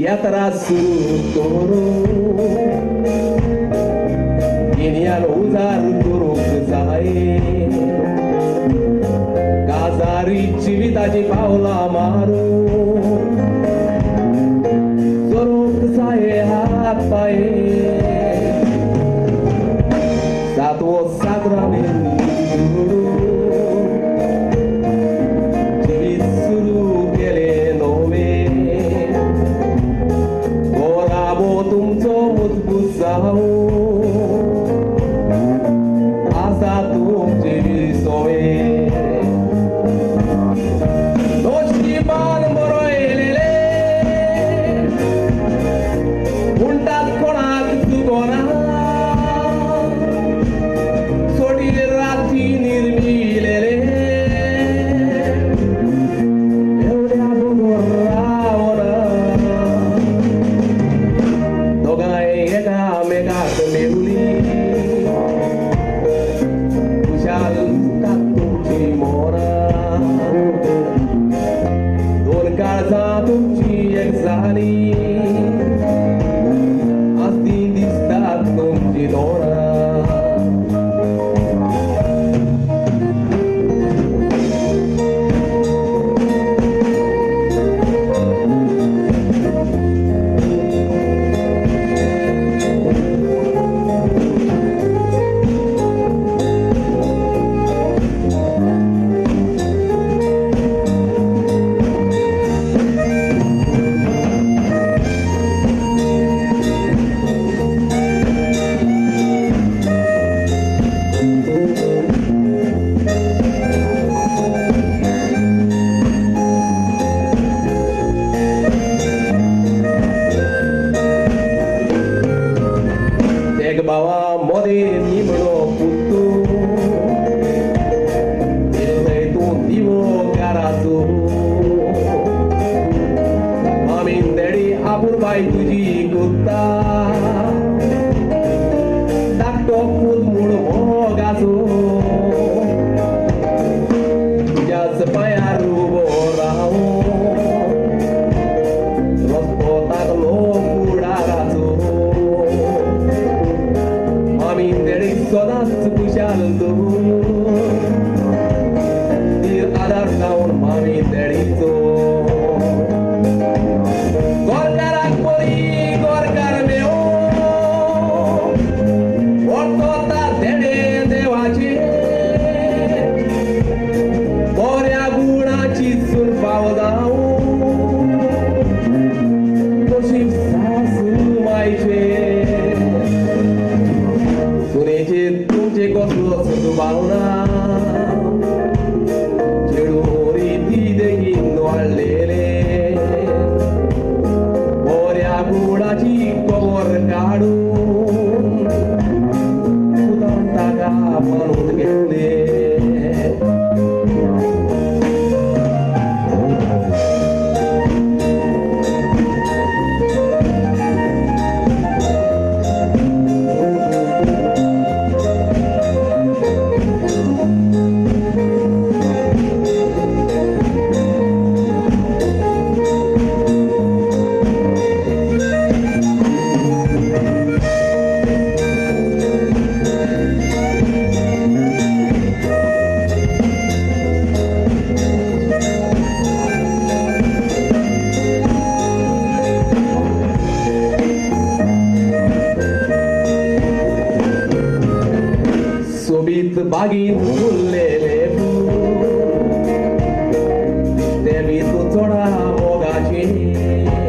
यात्रा सुरू करूं गिन्यान उजार करूंक जाय काजारी जिविताची पावलां मारूं जोरूंक जाय हात पांय सातवो साक्रामेंत जिवीत सुरू केलें नवें गोराबो तुमचो मजबूत जावं आसा तुमचे विसवें नशिबान बरयलेलें म्हणटात कोणाक चुकोना तुमची एक जाली आसती दिसतात तुमची दोळां बाबा मोदे निमणो पुत्तू दिलय तूं दिवो घराचो मामीन डॅडी आपुरबाय तुजी कोत्ता धाकटो पूत म्हूण मोगाचो तुज्याच पांयार उबो रावूं रस्तो ताकलो फुडाराचो सदांच खुशाल दवर धीर आदार जावन मामी डॅडीचो गोरकाराक बरी गोरकार मेवो वळखता देणे देवाचे बऱ्या गुणाची सून फाव जावं नशीब सासू मायचें तुमचे कसलोच दुबाव ना चेडूं रिती देगीन वाडलेलें बऱ्या गुणाची खबर काडून पुतान ताका मानून घेतलें. सोबीत बागीन फुल्लेले फूल दिश्टे बी तूं चोडा मोगाचें.